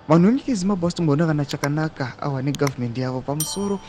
Vanhu vemunyika yeZimbabwe vasitomboona kana chakanaka awa negovernment yavo pamusoro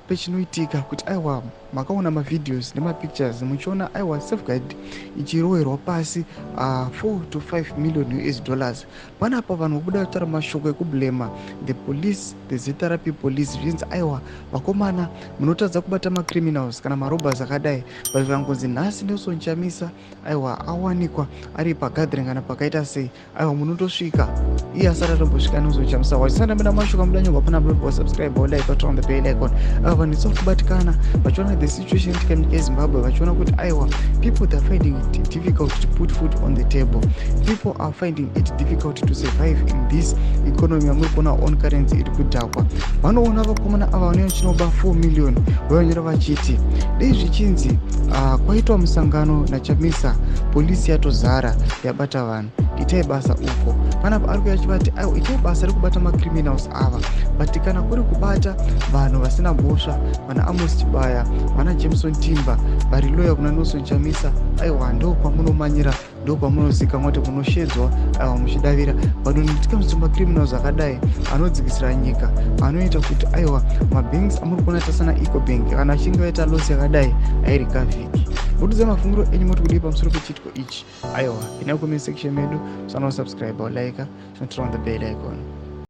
pechinoitika kuti aiwa makaona mavideos nemapictures muchiona aiwa safeguard ichiroverwa pasi 4 to 5 million US dollars. Panapa vanhu vobuda kutaura mashoko ekublema the police, the ZRP police, zvinzi aiwa vakomana munotadza kubata macriminals kana marobbers akadai, but vangonzi nhasi Nelson Chamisa aiwa awanikwa ari pagathering kana pakaita sei, aiwa munotosvika iye asati atombosvika Nelson Chamisa. Wachisandambira mashoko amuda nyorwa pana subscribe, like, turn on the bell icon. Aiwa, vanhu itsa kubatikana vachiona the situation itika munyika yeZimbabwe, vachiona kuti aiwa people, they are finding it difficult to put food on the table. People are finding it difficult to survive in this economy yamuri kuona on currency iri kudhakwa. Vanoona vakomana ava vanenge vachinoba 4 million, vavanyora vachiti dei zvichinzi kwaitwa musangano naChamisa, polisi yatozara yabata vanhu. Itai basa uko. Panapa ari kuya achivati aiwa itai basa rekubata macriminals ava, but kana kuri kubata vanhu vasina mhosva, vana Amos Chibaya, vana Jameson Timba vari loyal kuna Nelson Chamisa, aiwa ndo kwamunomanyira, ndo kwamunozikamwa kuti munoshedzwa, aiwa muchidavira. But when it comes to macriminals akadai anodzikisira nyika, anoita kuti aiwa mabanks amuri kuona tasana Ecobank, kana achinge vaita loss yakadai hairecoveriki. Mutudze mafungiro enyu, moti kudii pamusoro pechiitiko ichi? Aiwa, ina comment section medu. Musanosubscribe, like, turn on the bell icon.